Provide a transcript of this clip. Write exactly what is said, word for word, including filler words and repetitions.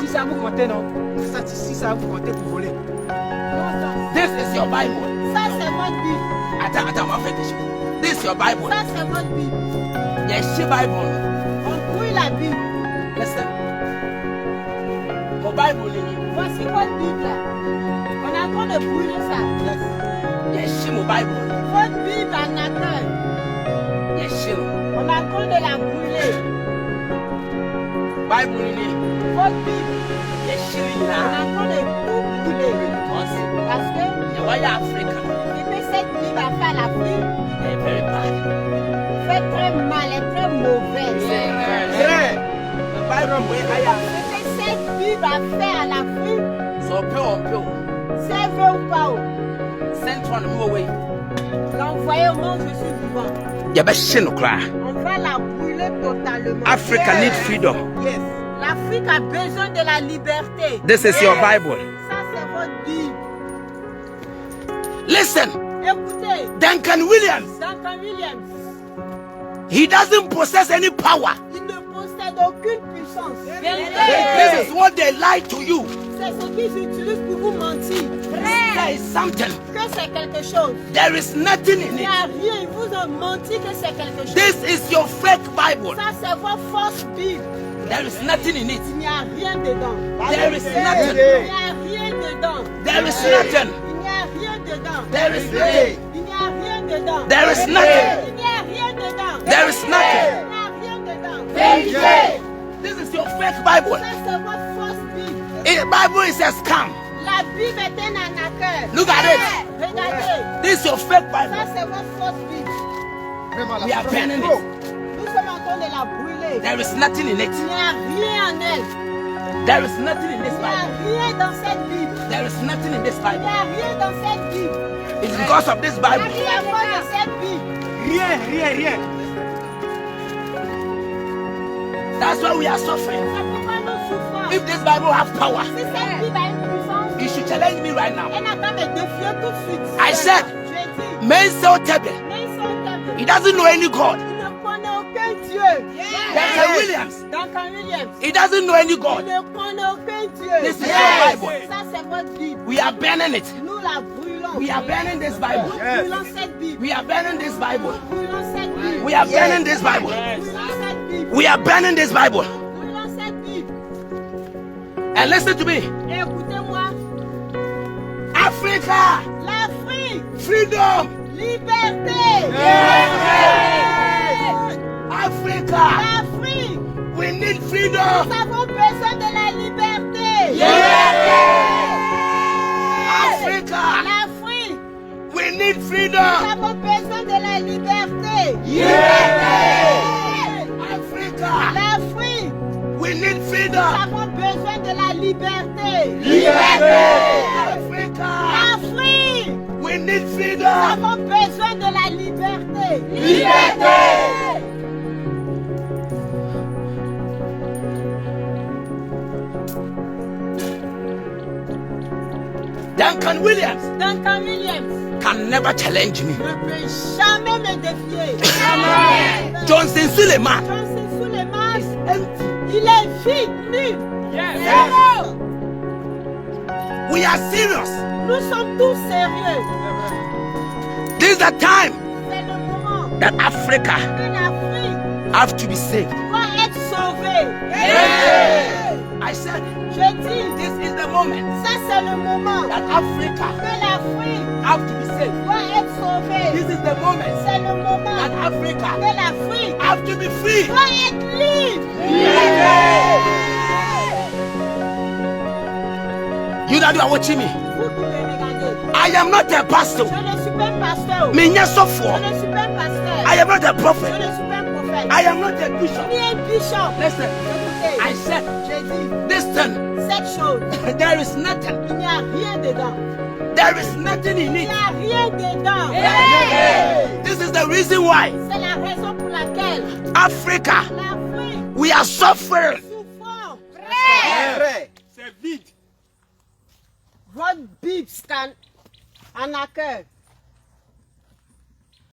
Si ça vous comptez, non? Si ça, si ça vous comptez pour voler. This is your Bible. Ça, c'est votre Bible. Attends, attends, on va faire des choses. This is your Bible. Ça, c'est votre Bible. Ïa shi Bible. On brûle la Bible. Listen. Mo Bible ni. Voici votre Bible là. On est en train de brûler ça. Ïa shi mo Bible. Votre Bible en accueil. Ïa shi. On est en train de la brûler. Bible ni. Votre Bible. Ïa shi na. On est en train de tout brûler. Parce que. Ïa wa ïa Africa. Ce que cette Bible a fait à l'Afrique. Est very bad. Fait très mal, est très mauvais. Très. Bible mo ïa. Ce que cette Bible a fait à l'Afrique. So peu on peu. C'est vrai ou pas? Send one more way. L'envoyer au monde, je suis vivant. Ïa ba shin kra. On va la brûler totalement. Africa need freedom. Yes. L'Afrique a besoin de la liberté. This is your Bible. Ça, c'est votre Bible. Listen. Écoutez. Duncan Williams. Duncan Williams. He doesn't possess any power. Il ne possède aucune puissance. This is what they lie to you. C'est ce qu'ils utilisent pour vous mentir. There is something. Que c'est quelque chose. There is nothing in it. Il n'y a rien. Ils vous ont menti que c'est quelque chose. This is your fake Bible. Ça, c'est votre fausse Bible. There is nothing in it. Il n'y a rien dedans. There is nothing. Il n'y a rien dedans. There is nothing. Il n'y a rien dedans. There is nothing. Il n'y a rien dedans. There is nothing. Il n'y a rien dedans. There is nothing. Il n'y a rien dedans. This is your fake Bible. Ça, c'est votre fausse Bible. Eh, Bible is a scam. La Bible est un arnaqueur. Look at it. Regardez. This is your fake Bible. Ça, c'est votre fausse Bible. We are burning it. Nous sommes en On l'a brûlée. There is nothing in it. Il n'y a rien en elle. There is nothing in this Bible. Il n'y a rien dans cette Bible. There is nothing in this Bible. Il n'y a rien dans cette Bible. It's because of this Bible. C'est à cause de cette Bible. Rien, rien, rien. That's why we are suffering. C'est pourquoi nous souffrons. If this Bible have power, si cette Bible a une puissance, you should challenge me right now. Elle n'a qu'à me défier tout de suite. I said, je dis, Mensa Otabil, Mensa Otabil, he doesn't know any God. Il ne connaît aucun Dieu. Yes. Duncan Williams, Duncan Williams, he doesn't know any God. Il ne connaît aucun Dieu. This is your Bible. Ça, c'est votre Bible. We are burning it. Nous la brûlons. We are burning this Bible. Nous brûlons cette Bible. We are burning this Bible. Brûlons cette Bible. We are burning this Bible. Brûlons cette Bible. We are burning this Bible. Brûlons cette Bible. And listen to me. Écoutez-moi. Africa. L'Afrique. Freedom. Liberté. Liberté. Africa. L'Afrique. We need freedom. Nous avons besoin de la liberté. Liberté. Africa. L'Afrique. We need freedom. Nous avons besoin de la liberté. Liberté. Africa. L'Afrique. We need freedom. Nous avons besoin de la liberté. Liberté. Africa. L'Afrique. We need freedom. Nous avons besoin de la liberté. Liberté. Duncan Williams, Duncan Williams, can never challenge me. Ne peut jamais me défier. Amen. Johnson Suleiman, Johnson Suleiman, is empty. Il est vide, nul. Yes. Zéro. We are serious. Nous sommes tous sérieux. This is the time, c'est le moment, that Africa, que l'Afrique, have to be saved, doit être sauvée. Yeah. I said, je dis, this is the moment, ça, c'est le moment, that Africa, que l'Afrique, have to be saved, doit être sauvée. This is the moment, c'est le moment, that Africa, que l'Afrique, have to be free, doit être libre. You that you are watching me, vous qui me regardez, I am not a pastor. Je ne suis pas un pasteur. Menyɛ sɔfo. Je ne suis pas un pasteur. I am not a prophet. Je ne suis pas un prophète. I am not a bishop. Ni un bishop. Listen, écoutez, I said, j'ai dit, this thing, cette chose, there is nothing, il n'y a rien dedans. There is nothing in it. Il n'y a rien dedans. Hey! This is the reason why, c'est la raison pour laquelle, Africa, l'Afrique, we are suffering. Souffrant. Frère. C'est vide. Votre Bible scan en accueil.